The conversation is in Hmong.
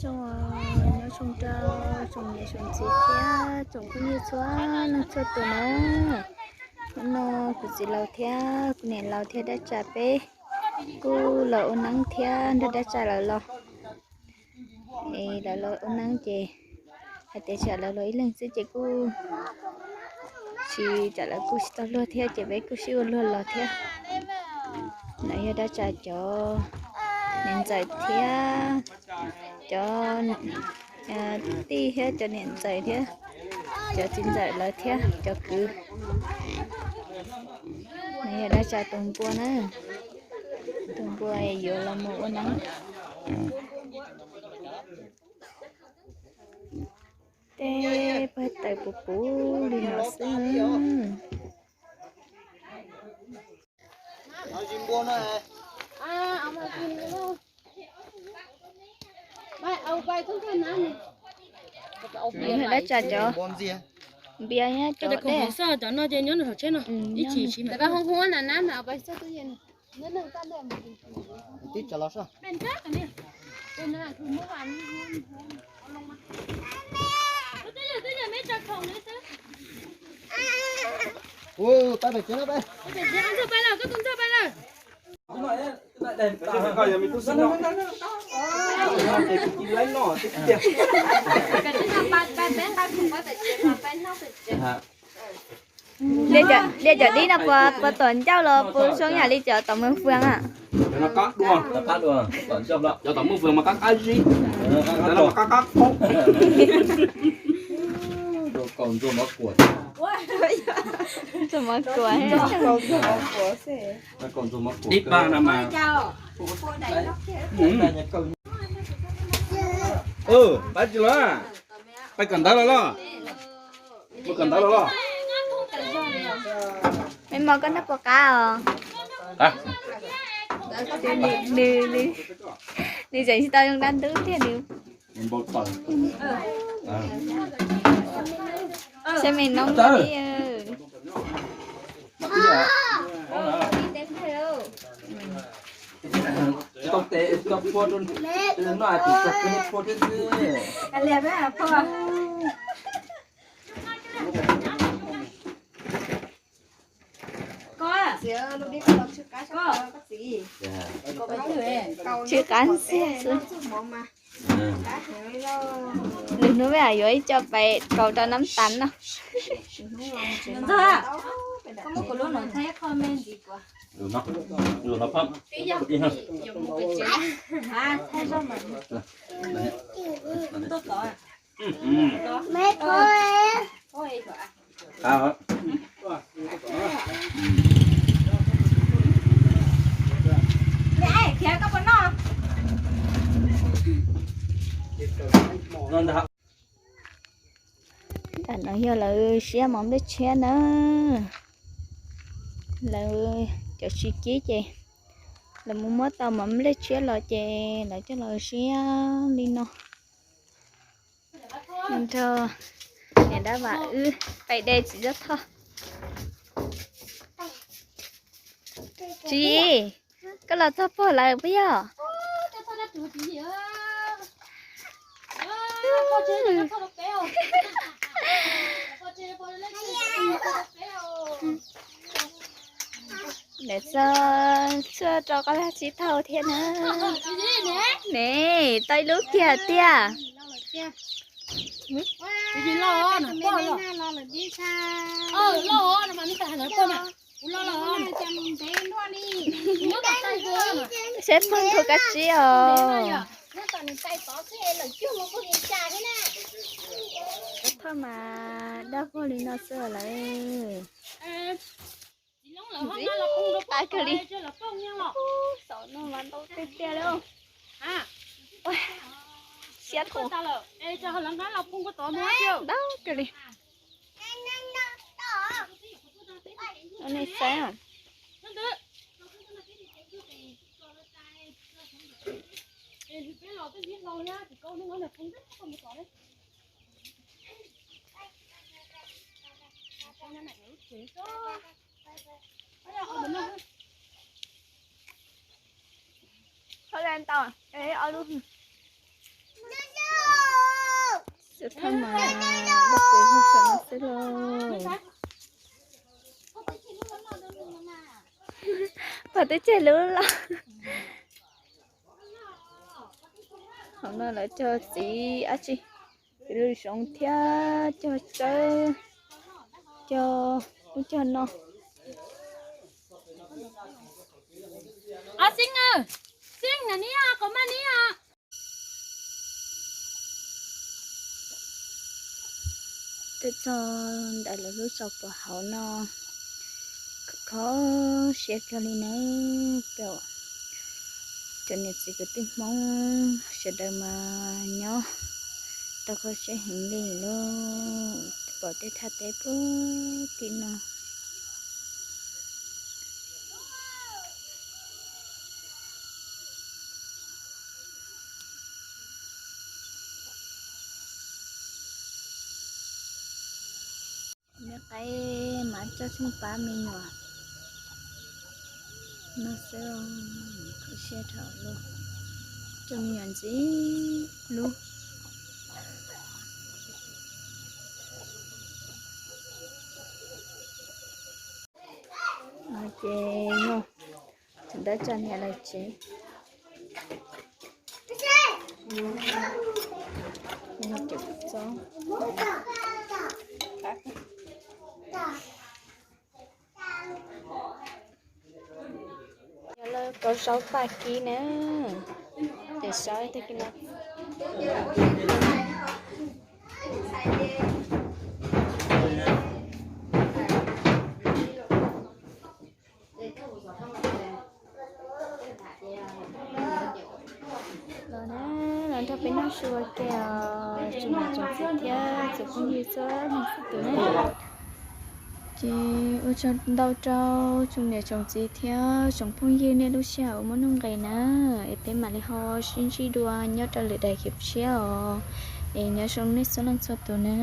Tsoom, nyob zoo rau tsoom niam tsoom txiv thiab tsoom phooj ywg txhua leej txhua tus na. Hnub no kuv txiv laus thiab kuv niam laus thiab dab tsam peb kuj los ua neeb thiab nrog dab tsam lawv los. Es lawv los ua neeb ces hais tias tsam lawv los ib leeg xwb ces kuj tsis, tsam lawv kuj tsis tau luag thiab ces peb kuj sib ua luag los thiab. No yog dab tsam cov niam ntxawm thiab cov tij thiab cov niam ntxawm thiab cov txiv ntxawm lawv thiab cov kwv. No yog dab tsam tus npua na, tus npua yuav los mus ua neeb. Tej pawg tawm puv puv li no xwb. Dab tsam cov npias nyob cov dej. Cov no ces nyob hauv tsheb no ib chim tsis mas. Liaj cov dib no puas tom ncauj los puas zoo yam li cov tom Mws Fwm a? Cov tom Mws Fwm mas qab qab zib, cov no mas qab qab qub. Ntxuag mov kuam. Dib pab no mas. Pab tsis los, pab kawm ntawv los los. Pab kawm ntawv los los. Me mos koj noj puas qab os? Nws, nws tseem tsis tau zoo dab ntub tiag nws. Saib me noob li. Tsw qab ntxiag xwb. Lwm hnub peb yuav ib co pais kaus rau nab tas no. Tam no yog lawv siab mov nplej tshiab na. Lawv cov tsis kib ces lawv mus muab tau mov nplej tshiab los ces lawv coj los siab li no. Nrog niam dab vam wb pais de txiv zaj thoj. Tsis, koj los txog pog lawm puas yog? Lawv txog txhua rau qab lag tsis tau thiab na. Ne, tau ib lub kiag tiag. Seb pog nthuav kab tsib os. Thoj mas daj vog li no xwb lawm. Ntxim qab kawg li. Xaum no mas ntau tiag tiag li. Siab thaum ntau kawg li. Nej saib. Ntau, ob lub. Cov thaj mas dab pem hu saum no xwb lauj. Pom twb tseg lub los. Hauv no lawv cog txiv dab tsi, txiv lws zoov thiab cog tsawb, cog ub cog no. Xeeb, Xeeb, na ni, qhov maj ni. Tuaj txog ntawm lawv lub zos puag hauv no, kho siab kawg li nawb. Peb cov niam txiv kwv tij Hmoob sawv daws mas nyob tau kho siab heev li lauj, pom tej thaj teb puag tim no. Me qaib mas coj txheej pab me nyuam no xwb, kho siab dhau lawm, coj me nyuam ntxim hlub. Ces no, tseem tab tsa niam lawv tsev. Yog lawv kauv zaub paj kib na, ces saib tag kis no. Los na, los nrog peb noj su ua ke os, tsoom niam tsoom txiv thiab tsoom phooj ywg txhua leej txhua tus na. Ces ua tsaug ntau rau tsoom niam tsoom txiv thiab tsoom phooj ywg nej lub sij hawm uas muab nuj nqis na, es peb mam li ho sib ntsib dua nyob rau lwm daim clip tshiab os, es nyob zoo nej txhua leej txhua tus na.